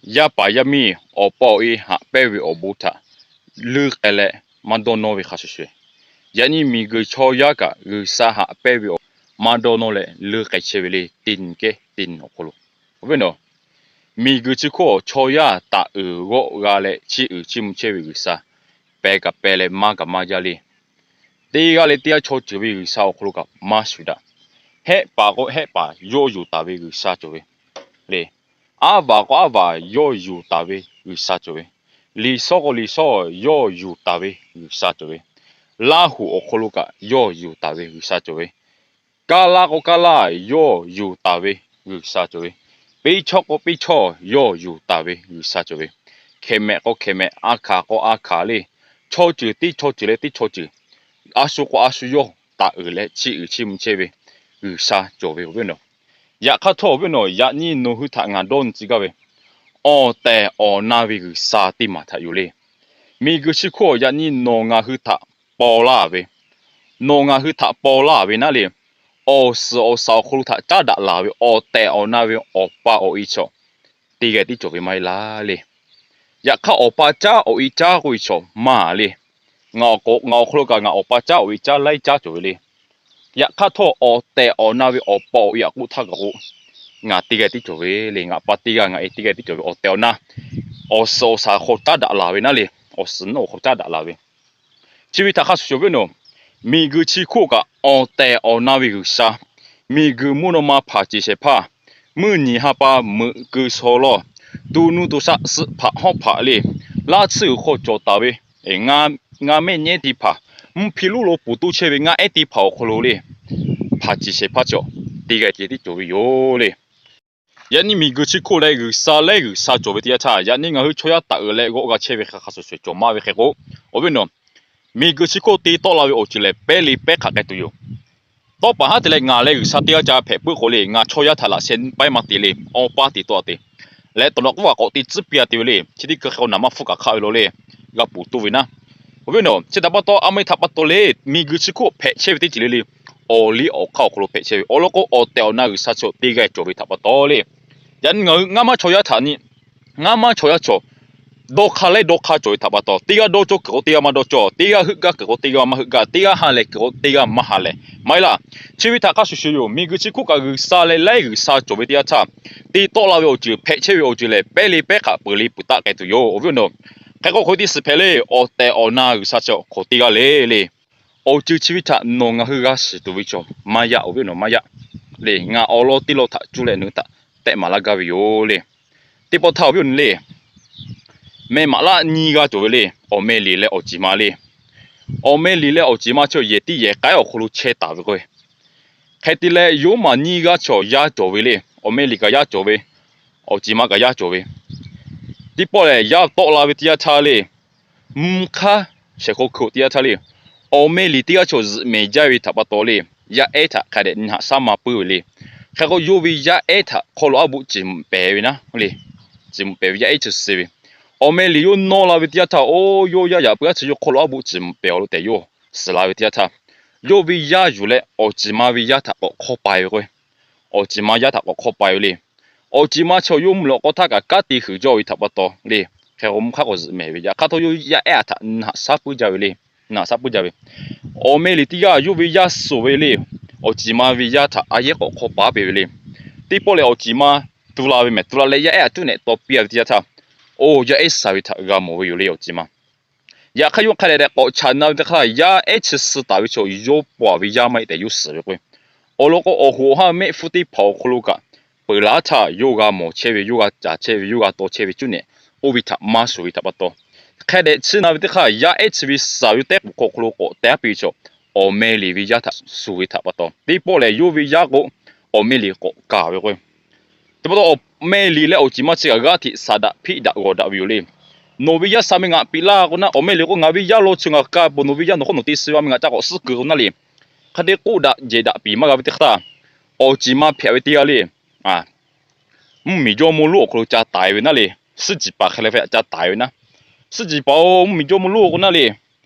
yaˇ paˍ yaˇ miˇ awˬ pa awˬ e haꞈ pehnˇ ve awˬ bon htaꞈ leuˇ k'ai leh maˇ dawˇ nawˇ ve hk'a shuˍ shuˍ, yaꞈ nyi miˬguiˬ chaw yaˇ kaꞈ G'uiˬsha haꞈ pehnˇ ve awˬ maˇ dawˇ nawˇ leh leuˇ k'ai chehˇ ve le, teˇ nyi kehˉ teˇ nyi awˬ hk'aw lo. Awˬ viˉ awˬ nyi, miˬguiˬ chi hk'oˆ chaw yaˇ taˍ uiˍ g'awˆ g'a leh chiˇ uiˍ chiˇ mvuh chehˇ ve G'uiˬsha, pehˬ kaꞈ pehˬ leh maˇ kaꞈ maˇ jaˇ le. Teˇ g'aˇ leh teˇ g'aˇ chaw ceuˬ ve G'uiˬsha awˬ hk'aw lo kaꞈ maˇ shuˍ daꞈ. Hehˆ paˍ k'o hehˆ paˍ yawˇ yuˬ taˍ ve G'uiˬsha cawˬ ve le. Aˉ vaꞈ k'o aˉ vaꞈ yawˇ yuˬ taˍ ve G'uiˬsha cawˬ ve. Liꞈ shawˉ k'o liꞈ shawˉ yawˇ yuˬ taˍ ve G'uiˬsha cawˬ ve. Laˇ huˍ awˬ hk'aw lo kaꞈ yawˇ yuˬ taˍ ve G'uiˬsha cawˬ ve. Kaˇ laˇ k'o kaˇ laˇ yawˇ yuˬ taˍ ve G'uiˬsha cawˬ ve. Piˇ chawˇ k'o piˇ chawˇ yawˇ yuˬ taˍ ve G'uiˬsha cawˬ ve. Hkehꞈ mehꞈ k'o hkehꞈ mehꞈ, a hkaˍ k'o a hkaˍ le. Chaw ceuˬ teˇ chaw ceuˬ leh teˇ chaw ceuˬ, a shu k'o a shu yawˇ taˍ uiˍ leh chiˇ uiˍ chiˇ mvuh chehˇ ve G'uiˬsha cawˬ ve awˬ viˉ awˬ nyi. Yaꞈ hk'aˇ htawˇ awˬ viˉ awˬ nyi, yaꞈ nyi nawˬ hui htaꞈ ngaˬ dawˇ nyi tcuh gaˇ ve, awˬ tehˬ awˬ na ve G'uiˬsha teˇ maˬ htaꞈ yoˬ le. Miˬguiˬ chi hk'oˆ yaꞈ nyi nawˬ ngaˬ hui htaꞈ paw laˇ ve, nawˬ ngaˬ hui htaꞈ paw laˇ ve naˉ le, awˬ suhˍ awˬ shaˍ awˬ hk'aw lo htaꞈ caˉ daꞈ laˬ ve awˬ tehˬ awˬ na ve awˬ pa awˬ e chaw teˇ g'aˇ tiˉ cawˬ ve maˇ heˆ laˇ le. Yaꞈ hk'aˇ awˬ pa caˉ awˬ e caˉ k'oˆ ve chaw maˇ le. Ngaˬ awˬ hk'aw lo kaꞈ ngaˬ awˬ pa caˉ awˬ e caˉ laiˉ caˉ cawˬ ve le. Yaꞈ hk'aˇ htawˇ awˬ tehˬ awˬ na ve awˬ pa awˬ e aꞈ k'oˆ htaˇ kaꞈ k'o, ngaˬ teˇ g'aˇ tiˉ cawˬ ve le. Ngaˬ pa teˇ g'aˇ ngaˬ e teˇ g'aˇ tiˉ cawˬ ve awˬ tehˬ awˬ na, awˬ suhˍ awˬ shaˍ hk'aw caˉ daꞈ laˬ ve naˉ le. Awˬ suhˍ nawˉ awˬ hk'aw caˉ daꞈ laˬ ve. Chi ve htaꞈ hk'a shuˍ shuˍ awˬ viˉ awˬ nyi, miˬguiˬ chi hk'oˆ kaꞈ awˬ tehˬ awˬ na ve G'uiˬsha, miˬguiˬ mvuhˇ naw ma hpanˍ ceˬ shehˍ hpaˇ, mvuhˇ nyi ha pa meuꞈ keu shaw lawˇ, to nuˇ to shaˆ suhˆ hpaꞈ hawˉ hpaꞈ le, laˇ tsuhˇ g'uiˬ hk'aw cawˬ taˍ ve, ngaˇ mehˆ nyehˉ teˇ hpaˍ, mvuhˇ hpiˇ lonˉ lo puˍ toˇ chehˇ ve ngaˇ ehˉ teˇ hpaˍ awˬ hk'aw lo le, hpanˍ ceˬ shehˍ hpaˇ cawˬ, teˇ g'aˇ ceh tiˉ cawˬ ve yoˬ le. Yaꞈ nyi miˬguiˬ chi hk'oˆ leh G'uiˬsha laiˉ G'uiˬsha cawˬ ve teˇ yanˇ htaˇ, yaꞈ nyi ngaˬ hui chaw yaˇ taˍ uiˍ leh g'awˆ g'a chehˇ ve hk'a hk'a shuˍ shuˍ cawˬ maˇ ve hk'e k'o, awˬ viˉ awˬ nyi, miˬguiˬ chi hk'oˆ te tawˆ la ve awˬ ceuˬ lehˬ pehˉ le pehˉ hk'aꞈ k'ai tuˬ yoˬ. Tawˇ paˍ haˉ te leh ngaˬ leh G'uiˬsha teˇ g'aˇ ca hpehꞈ puiˉ k'o le, ngaˬ chaw yaˇ htaꞈ laꞈ sheh paiˉ maˇ te le, awˬ pa te tawˆ a te leh tawꞈ nawꞈ k'oˆ a k'awꞈ te tcuhˉ piˇ a te ve le. Chi teˇ hkui hk'e k'o naˍ maˇ hpfuhˇ kaꞈ hk'aˆ ve lo le, g'a puˍ toˇ ve naˉ. Awˬ viˉ awˬ nyi, chi htaꞈ pa taw a ma e htaꞈ pa taw le, miˬguiˬ chi hk'oˆ hpehꞈ chehˇ ve teˇ ceuˬ le le, awˬ liˇ awˬ hk'aˇ awˬ hk'aw lo hpehꞈ chehˇ ve awˬ lawn k'o awˬ tehˬ awˬ na G'uiˬsha cawˬ teˇ g'aˇ cawˬ ve htaꞈ pa taw le. Yaꞈ nyi ngaˬ hui ngaˇ maˇ chaw yaˇ htaꞈ nyi, ngaˇ maˇ chaw yaˇ cawˬ dawˇ hk'aˇ laiˉ dawˇ hk'aˇ cawˬ ve htaꞈ pa taw, teˇ g'aˇ dawˇ cawˇ kuiˬ k'o teˇ g'aˇ maˇ dawˇ cawˇ, teˇ g'aˇ heuˆ gaˇ kuiˬ k'o teˇ g'aˇ maˇ heuˆ gaˇ, teˇ g'aˇ ha lehˬ kuiˬ k'o teˇ g'aˇ maˇ ha lehˬ maˇ heˆ laˇ. Chi ve htaꞈ hk'a shuˍ shuˍ yoˬ. Miˬguiˬ chi hk'oˆ kaꞈ G'uiˬsha leh laiˉ G'uiˬsha cawˬ ve teˇ yanˇ htaˇ, te tawˆ la ve awˬ ceuˬ hpehꞈ chehˇ ve awˬ ceuˬ lehˬ pehˉ le pehˉ hk'aꞈ peuˬ le peuˬ taˆ k'ai tuˬ yoˬ. Awˬ viˉ awˬ nyi, hk'e k'o hk'aw e teˇ suhˍ hpehꞈ le, awˬ tehˬ awˬ na G'uiˬsha cawˬ hk'aw teˇ g'aˇ le le. Awˬ ceuˬ chi ve htaꞈ nawˬ ngaˬ hui g'a shiˍ tuˬ ve chaw maˇ yaˇ, awˬ viˉ awˬ nyi maˇ yaˇ le. Ngaˬ awˬ lawn teˇ lawn htaꞈ cuˇ leh nawˬ hui htaꞈ tehꞈ maˍ laˇ gaˇ ve yoˬ le. Teˇ pawˆ htaˇ awˬ viˉ awˬ nyi le, meh maꞈ laˆ nyiˇ g'aˇ cawˬ ve le, awˬ meh liꞈ leh awˬ ciˍ ma le. Awˬ meh liꞈ leh awˬ ciˍ ma chi yehˬ tiˉ yehˬ k'ai awˬ hk'aw lo chehˇ taˍ ve k'o, hk'e te leh yawˇ maˬ nyiˇ g'aˇ chaw yaˇ cawˬ ve le. Awˬ meh liꞈ kaꞈ yaˇ cawˬ ve, awˬ ciˍ ma kaꞈ yaˇ cawˬ ve. Teˇ pawˆ lehˬ yaˇ tawˆ la ve teˇ yanˇ htaˇ le, mvuhˇ hk'aˇ shehˍ hk'aw hkui teˇ yanˇ htaˇ le, awˬ meh liꞈ teˇ g'aˇ chaw zuhꞈ mehˍ jaˇ ve htaꞈ pa taw le, yaˇ ehˉ htaꞈ hk'a dehꞈ nyi haꞈ shaˉ ma puiˉ ve le. Hk'e k'o yawˇ ve yaˇ ehˉ htaꞈ hk'aw lo aˉ boˆ ciˍ mvuhꞈ pehˍ ve naˉ le, ciˍ mvuhꞈ pehˍ ve yaˇ ehˉ chi suh ve. Awˬ meh liꞈ yawˇ nawˇ la ve teˇ yanˇ htaˇ, oˇ yawˇ yaˇ yaꞈ puiˉ aˉ chi yawˇ hk'aw lo aˉ boˆ ciˍ mvuhꞈ pehˍ awˬ lo tehꞈ yawˇ suhˍ la ve teˇ yanˇ htaˇ, yawˇ ve yaˇ yuˬ leh awˬ ciˍ ma ve yaˇ htaꞈ k'awꞈ hk'awˇ pa ve k'o, awˬ ciˍ ma yaˇ htaꞈ k'awꞈ hk'awˇ pa ve le. Awˬ ciˍ ma chaw yawˇ mvuhˇ lawꞈ k'aw htaˇ kaꞈ kanˉ te huiˍ jaw ve htaꞈ pa taw le, hk'e k'o mvuhˇ hk'aˇ k'awꞈ zuhꞈ mehˍ ve. Yaꞈ hk'aˇ htawˇ yawˇ yaˇ ehˉ htaꞈ nyi haꞈ shaˉ puiˉ jaˇ ve le, nyi haꞈ shaˉ puiˉ jaˇ ve. Awˬ meh liꞈ teˇ g'aˇ yawˇ ve yaˇ suh ve le, awˬ ciˍ ma ve yaˇ htaꞈ a yehˉ k'awꞈ hk'awˇ pa piˇ ve le. Teˇ pawˆ lehˬ awˬ ciˍ ma tu la ve mehˍ, tu la leh yaˇ ehˉ htaꞈ cuˉ nehꞈ taw piˇ a ve teˇ yanˇ htaˇ, oˇ yaˇ ehˉ suh ve htaꞈ g'a mawˬ ve yoˬ le awˬ ciˍ ma. Yaꞈ hk'aˇ yawˇ hk'a dehꞈ dehꞈ k'awꞈ chaꞈ na ve teˇ hk'aˇ, yaˇ ehˉ chi suh taˍ ve chaw yawˇ paw ve yaˇ maˇ heˆ tehꞈ yawˇ suhˍ ve k'o, awˬ lawn k'o awˬ hoꞈ awˬ haˉ mehˆ hpfuhˇ teˇ hpaˍ awˬ hk'aw lo kaꞈ peuˬ laˉ htaˇ yawˇ g'a mawˬ chehˇ ve, yawˇ g'a caˍ chehˇ ve, yawˇ g'a taw chehˇ ve cuˉ nehꞈ, oˇ ve htaꞈ maˇ suhˍ ve htaꞈ pa taw, hk'a dehꞈ chiˇ na ve teˇ hk'aˇ yaˇ ehˉ chi ve suh ve yawˇ tehˉ k'oˍ hk'aw hk'aw lo k'awꞈ teh aˉ piˇ ve chaw, awˬ meh liꞈ ve yaˇ htaꞈ suhˍ ve htaꞈ pa taw, teˇ pawˆ lehˬ yawˇ ve yaˇ k'o awˬ meh liꞈ k'awꞈ kaˬ ve k'o, teˇ pawˆ awˬ meh liꞈ leh awˬ ciˍ ma chi kaꞈ g'aˇ hteꞈ saˍ daꞈ hpiˆ daꞈ g'awˬ daꞈ ve yoˬ le. Nawˬ ve yaˇ suh mi ngaˬ piˇ laˇ k'o naˉ, awˬ meh liꞈ k'o ngaˬ ve yaˇ law chi ngaˬ ka peuˬ, nawˬ ve yaˇ nawˬ hk'aw nawˬ te suh ve a mi ngaˬ ca k'awꞈ suhˉ keu k'o naˉ le. Hk'a te k'oˆ daꞈ jehˬ daꞈ piˍ maˇ g'a ve teˇ hk'aˇ, awˬ ciˍ ma hpehꞈ ve teˇ g'aˇ le, mvuhˇ miˬ jawˇ mawˇ lonˉ awˬ hk'aw lo ca taiˍ ve naˉ le. Suhˉ ciˍ paˍ hk'e leh ve htaꞈ ca taiˍ ve naˉ. Suhˉ ciˍ paˍ-oˬ, mvuhˇ miˬ jawˇ mawˇ lonˉ k'o naˉ le,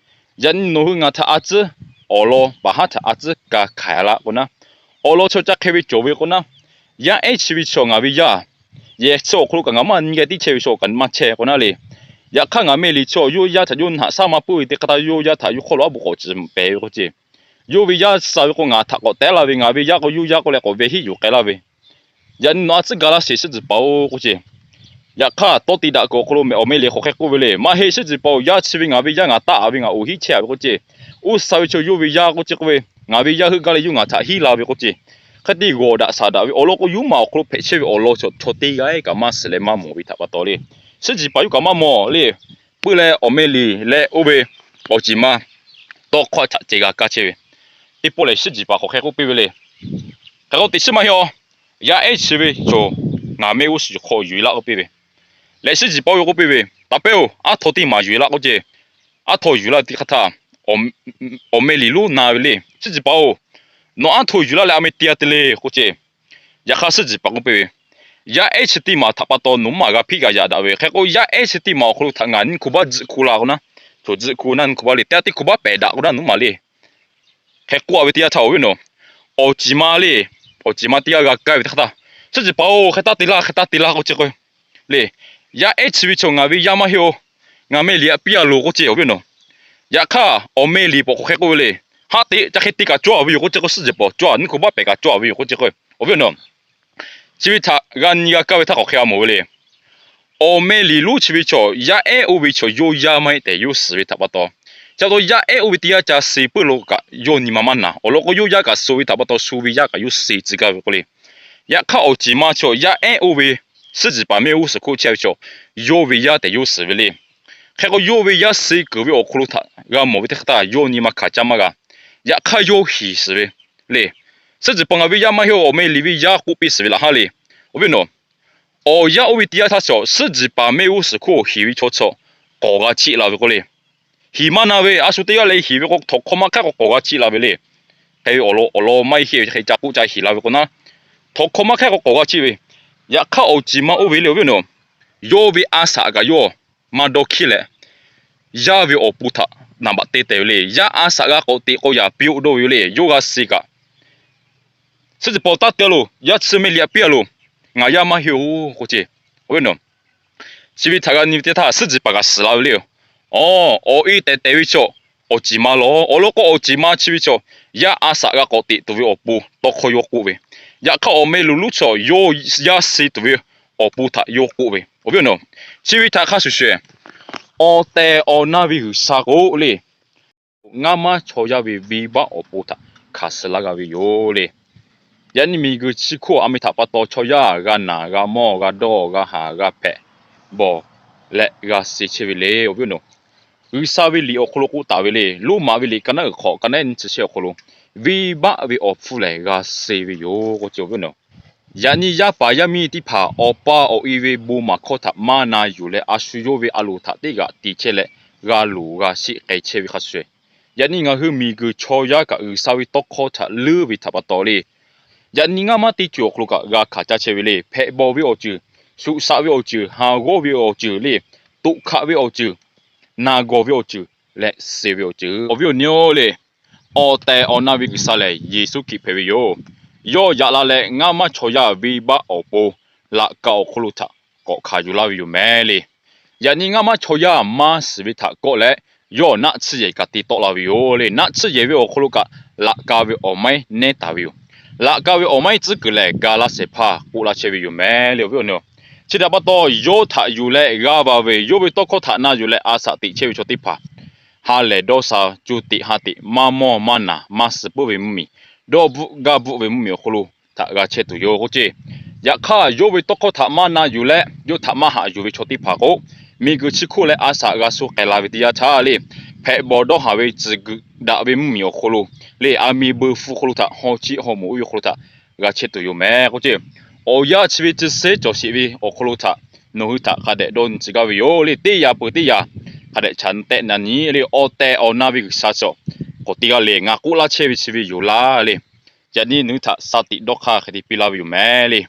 yaꞈ nyi nawˬ hui ngaˬ htaꞈ a tcuhˉ, awˬ lawn paˍ haˉ htaꞈ a tcuhˉ ka hkanˍ la k'o naˉ, awˬ lawn chaw ca hk'e ve cawˬ ve k'o naˉ, yaˇ ehˉ chi ve chaw ngaˬ ve yaˇ Yehˬ chi awˬ hk'aw lo kaꞈ ngaˬ maˇ nyi geh tiˉ chehˇ ve chaw kaꞈ maˇ chehˇ k'o naˉ le. Yaꞈ hk'aˇ ngaˬ meh liꞈ chi awˬ yawˇ yaˇ htaꞈ yawˇ naꞈ shaˉ maˇ puiˉ ve teˇ hk'aˇ taˇ yawˇ yaˇ htaꞈ yawˇ hk'aw lo aˉ bo k'awꞈ ciˍ pehˍ ve k'oˆ ce. Yawˇ ve yaˇ suh ve k'o ngaˬ htaꞈ k'awꞈ tehˉ laˇ ve, ngaˬ ve yaˇ k'o yawˇ yaˇ k'oˆ leh k'awꞈ ve hiˉ yuˬ k'ai laˇ ve. Yaꞈ nyi nawˬ a tcuhˉ ga laˇ sheˍ, shiˉ tcuhˍ paˍ-oˬ k'oˆ ce. Yaꞈ hk'aˇ tawˇ te daꞈ kuiˬ awˬ hk'aw lo mehˍ awˬ meh liꞈ hk'aˬ hk'e k'oˆ ve le, maˇ heˆ, shiˉ tcuhˍ paˍ-oˬ, yaˇ chi ve ngaˬ ve yaˇ ngaˬ taˆ-a ve ngaˬ oˍ hiˉ chehˇ-a ve k'oˆ ce. Oˇ suh ve chaw yawˇ ve yaˇ k'oˆ ce k'oˆ ve, ngaˬ ve yaˇ heuˆ gaˇ leh yawˇ ngaˬ htaꞈ hiˉ la ve k'oˆ ce. Hk'e te g'awˬ daꞈ shaˍ daꞈ ve awˬ lawn k'o, yawˇ maˬ awˬ hk'aw lo hpehꞈ chehˇ ve awˬ lawn chaw teˇ g'aˇ kaꞈ maˇ shiˍ leh maˇ mawˬ ve htaꞈ pa taw le. Shiˉ tcuhˍ paˍ yawˇ kaꞈ maˇ mawˬ le. Puiˉ leh awˬ meh liꞈ leh oˇ ve awˬ ceˬ ma tawˇ hkawˇ htaꞈ ceh g'a kaˇ chehˇ ve. Teˇ pawˆ lehˬ shiˉ tcuhˍ paˍ hk'aˬ hk'e k'oˆ piˇ ve le. Hk'e k'o teꞈ chiˉ maˇ heˆ-oˬ. Yaˇ ehˉ chi ve chaw ngaˬ meh g'uˇ suhˍ hk'aw yuˬ-e laˇ k'oˆ piˇ ve. Leh shiˉ tcuhˍ paˍ oˇ ve k'oˆ piˇ ve, Taˍ pehˇ-oˬ, aˉ htaw teˇ maˬ yuˬ-e laˇ k'oˆ ce. Aˉ htaw yuˬ laˇ ve teˇ hk'aˇ htaˇ, awˬ meh liꞈ lonˉ na ve le. Shiˉ tcuhˍ paˍ-oˬ, nawˬ aˉ htaw yuˬ laˇ leh a meh te-a te le k'oˆ ce. Yaꞈ hk'aˇ shiˉ tcuhˍ paˍ k'oˆ piˇ ve, Yaˇ ehˉ chi teˇ maˬ htaꞈ pa taw nawˬ maˬ g'a hpiˆ g'a yaꞈ daꞈ ve. Hk'e k'o yaˇ ehˉ chi teˇ maˬ awˬ hk'aw lo htaꞈ ngaˬ nyiˇ hk'u baˆ tzuhꞈ hku la k'o naˉ, choˬ tzuhꞈ hku naˉ nyiˇ hk'u baˆ le, teˇ g'aˇ teˇ hk'u baˆ pehˬ daꞈ k'o naˉ nawˬ maˬ le. Hk'e k'oˆ-a ve teˇ yanˇ htaˇ awˬ viˉ awˬ nyi, awˬ ceˬ ma le, awˬ ceˬ ma teˇ g'aˇ g'a kaˇ ve teˇ hk'aˇ htaˇ, Shiˉ tcuhˍ paˍ-oˬ, hk'e taˇ te laˇ, hk'e taˇ te laˇ k'oˆ ce k'o le. Yaˇ ehˉ chi ve chaw ngaˬ ve yaˇ maˇ heˆ-oˬ. Ngaˬ meh liꞈ aꞈ piˇ-a loˬ k'oˆ ce awˬ viˉ awˬ nyi. Yaꞈ hk'aˇ awˬ meh liꞈ paˍ hk'aˬ hk'e k'oˆ ve le. Haˆ teꞈ ca hk'e te kaꞈ cawˇ-a ve yoˬ k'oˆ ce k'o, shiˉ tcuhˍ paˍ cawˇ-a, nyiˇ hk'u baˆ pehˬ kaꞈ cawˇ-a ve yoˬ k'oˆ ce k'o, awˬ viˉ awˬ nyi, chi ve htaꞈ g'a nyi g'a kaˇ ve htaˇ hk'aˬ hk'e g'a mawˬ ve le. Awˬ meh liꞈ lonˉ chi ve chaw yaˇ ehˉ oˇ ve chaw yawˇ yaˇ maˇ heˆ tehꞈ yawˇ shiˍ ve htaꞈ pa taw, chi pa taw yaˇ ehˉ oˇ ve teˇ yanˇ ca suh puiˉ lo kaꞈ yawˇ nyi ma maˇ na. Awˬ lawn k'o yawˇ yaˇ kaꞈ suh ve htaꞈ pa taw shu ve yaˇ kaꞈ yawˇ suh tcuh gaˇ ve k'o le. Yaꞈ hk'aˇ awˬ ceˬ ma chaw yaˇ ehˉ oˇ ve shiˉ tcuhˍ paˍ meh g'uˇ suhˍ hk'oˆ chehˇ ve chaw yawˇ ve yaˇ tehꞈ yawˇ shiˍ ve le. Hk'e k'o yawˇ ve yaˇ suh kuiˬ ve awˬ hk'aw lo htaꞈ g'a mawˬ ve teˇ hk'aˇ htaˇ yawˇ nyi ma hkanˍ caˇ maˇ g'a. Yaꞈ hk'aˇ yawˇ hiˍ shiˍ ve le. Shiˉ tcuhˍ paˍ ngaˬ ve yaˇ maˇ heˆ-oˬ, awˬ meh liꞈ ve yaˇ k'oˆ piˇ shiˍ ve laꞈ haˉ le. Awˬ viˉ awˬ nyi, awˬ yanˇ oˇ ve teˇ yanˇ htaˇ chaw shiˉ tcuhˍ paˍ meh g'uˇ suhˍ hk'oˆ hiˍ ve chaw chi k'awꞈ g'a chiˆ la ve k'o le. Hiˍ maˇ na ve, a shu teˇ g'aˇ leh hiˍ ve k'o, htawnˍ hkawˇ maˇ hk'aˇ k'o k'awꞈ g'a chiˆ la ve le. Hk'e ve awˬ lawn awˬ lawn maˇ heˆ ve hk'e ca k'oˆ ca hiˍ la ve k'o naˉ, htawnˍ hkawˇ maˇ hk'aˇ k'o k'awꞈ g'a chiˆ ve. Yaꞈ hk'aˇ awˬ ceˬ ma oˇ ve le, awˬ viˉ awˬ nyi, yawˇ ve a shaꞈ kaꞈ yawˇ maˇ dawˇ hkiˇ leh, yaˇ ve awˬ pon htaꞈ naˍ baꞈ te tehˬ ve le. Yaˇ a shaꞈ g'a k'awꞈ teꞈ k'o yaꞈ piˇ-oˆ dawˇ ve yoˬ le. Yawˇ g'a suh kaꞈ, Shiˉ tcuhˍ paˍ-oˬ, taˇ te-a loˬ, yaˇ chi meh liꞈ aꞈ piˇ-a loˬ, ngaˬ yaˇ maˇ heˆ-oˬ k'oˆ ce. Awˬ viˉ awˬ nyi, chi ve htaꞈ g'a nyi ve teˇ htaˇ shiˉ tcuhˍ paˍ kaꞈ shiˍ la ve le. Awˬ, awˬ e tehˬ tehˬ ve chaw awˬ ceˬ ma lawˬ. Awˬ lawn k'o awˬ ceˬ ma chi ve chaw yaˇ a shaꞈ g'a k'awꞈ teꞈ tuˬ ve awˬ pon tawˇ hkawˇ yawˇ k'oˆ ve, yaꞈ hk'aˇ awˬ meh liꞈ lonˉ chaw yawˇ yaˇ suh tuˬ ve awˬ pon htaꞈ yawˇ k'oˆ ve. Awˬ viˉ awˬ nyi, chi ve htaꞈ hk'a shuˍ shuˍ, awˬ tehˬ awˬ na ve G'uiˬsha k'o le, ngaˇ maˇ chaw yaˇ ve venˇbaˆ awˬ pon htaꞈ hkanˍ suh laˇ g'a ve yoˬ le. Yaꞈ nyi miˬguiˬ chi hk'oˆ a meh htaꞈ pa taw chaw yaˇ g'a naˬ g'a mawˇ g'a dawˇ g'a haˍ g'a hpehꞈ bawˬ leh g'a suh chehˇ ve le. Awˬ viˉ awˬ nyi, G'uiˬsha ve liꞈ awˬ hk'aw lo k'oˆ taˍ ve le. Roˉmaꞈ ve liꞈ ka naˉ uiˍ hk'awꞈ ka naˉ nyiˇ chi shehˆ awˬ hk'aw lo, venˇbaˆ ve awˬ hpfuhˇ lehˬ g'a suh ve yoˬ k'oˆ ce. Awˬ viˉ awˬ nyi, yaꞈ nyi yaˇ paˍ yaˇ miˇ teˇ hpaˍ awˬ pa awˬ e ve bon maˍ hkawˇ htaꞈ maˇ na yuˬ leh a shu yawˇ ve a loˍ htaꞈ teˇ g'aꞈ te chehˇ leh g'a loˍ g'a sheˆ k'ai chehˇ ve hk'a shuˍ, yaꞈ nyi ngaˬ hui miˬguiˬ chaw yaˇ kaꞈ G'uiˬsha ve tawˇ hkawˇ htaꞈ leuˉ ve htaꞈ pa taw le, yaꞈ nyi ngaˇ maˇ teˇ ceuˬ awˬ hk'aw lo kaꞈ g'a hkanˍ caˇ chehˇ ve le. Hpehꞈ bawˬ ve awˬ ceuˬ, shuꞈ shaꞈ ve awˬ ceuˬ, haˍ g'awˇ ve awˬ ceuˬ le, toꞈ hkaꞈ ve awˬ ceuˬ, naˬ gawˬ ve awˬ ceuˬ leh suh ve awˬ ceuˬ. Awˬ viˉ awˬ nyi-oˬ le, awˬ tehˬ awˬ na ve G'uiˬsha lehˬ Yeˍsuˆ Hkriꞈ hpehꞈ ve yoˬ. Yawˇ yaꞈ la leh ngaˇ maˇ chaw yaˇ venˇbaˆ awˬ pon laꞈ ka awˬ hk'aw lo htaꞈ k'awꞈ hkanˍ yuˬ laˇ ve yoˬ mehˍ le. Yaꞈ nyi ngaˇ maˇ chaw yaˇ maˇ shiˍ ve htaꞈ kawˆ leh, yawˇ naˆ tsuhˇ yehˬ kaꞈ te tawˆ la ve yoˬ le. Naˆ tsuhˇ yehˬ ve awˬ hk'aw lo kaꞈ laꞈ ka ve awˬ maiˉ nehˉ taˍ ve yoˬ. Laꞈ ka ve awˬ maiˉ tcuhˉ kuiˬ lehˬ ga laˇ shehˍ hpaˇ k'oˆ laˇ chehˇ ve yoˬ mehˍ le. Awˬ viˉ awˬ nyi, chi htaꞈ pa taw yawˇ htaꞈ yuˬ leh g'a va ve, yawˇ ve tawˇ hkawˇ htaꞈ na yuˬ leh a shaꞈ teꞈ chehˇ ve chaw teˇ hpaˍ ha lehˬ dawˇ sha, co teꞈ ha teꞈ, maˇ mawˇ maˇ naˬ, maˇ suh puiˉ ve mvuhˇmiˬ, dawˇ bvuhˆ gaˇ bvuhˆ ve mvuhˇmiˬ awˬ hk'aw lo htaꞈ g'a chehˇ tuˬ yoˬ k'oˆ ce. Yaꞈ hk'aˇ yawˇ ve tawˇ hkawˇ htaꞈ maˇ na yuˬ leh yawˇ htaꞈ maˇ haꞈ yuˬ ve chaw teˇ hpaˍ k'o, miˬguiˬ chi hk'oˆ leh a shaꞈ g'a sho k'ai la ve teˇ yanˇ htaˇ le, hpehꞈ bawˬ dawˇ haˍ ve tcuhˬ guiˬ daꞈ ve mvuhˇmiˬ awˬ hk'aw lo le, aˬ miˍ beuˬ hpu hk'aw lo htaꞈ haw chiˆ haw moˍ oˇ ve hk'aw lo htaꞈ g'a chehˇ tuˬ yoˬ mehˍ k'oˆ ce. Awˬ yanˇ chi ve chi sehˉ cawˬ sheˍ ve awˬ hk'aw lo htaꞈ nawˬ hui htaꞈ hk'a dehꞈ dawˇ nyi tcuh gaˇ ve yoˬ le. Teˇ yanˇ peuˬ teˇ yanˇ hk'a dehꞈ chaꞈ tehˆ na nyi le. Awˬ tehˬ awˬ na ve G'uiˬsha chaw k'awꞈ teˇ g'aˇ le ngaˬ k'oˆ laˇ chehˇ ve chi ve yoˬ laˇ le. Yaꞈ nyi nawˬ hui htaꞈ shaˍ tiꞈ dawˇ hk'aˇ hk'e te piˇ laˇ ve yoˬ mehˍ le.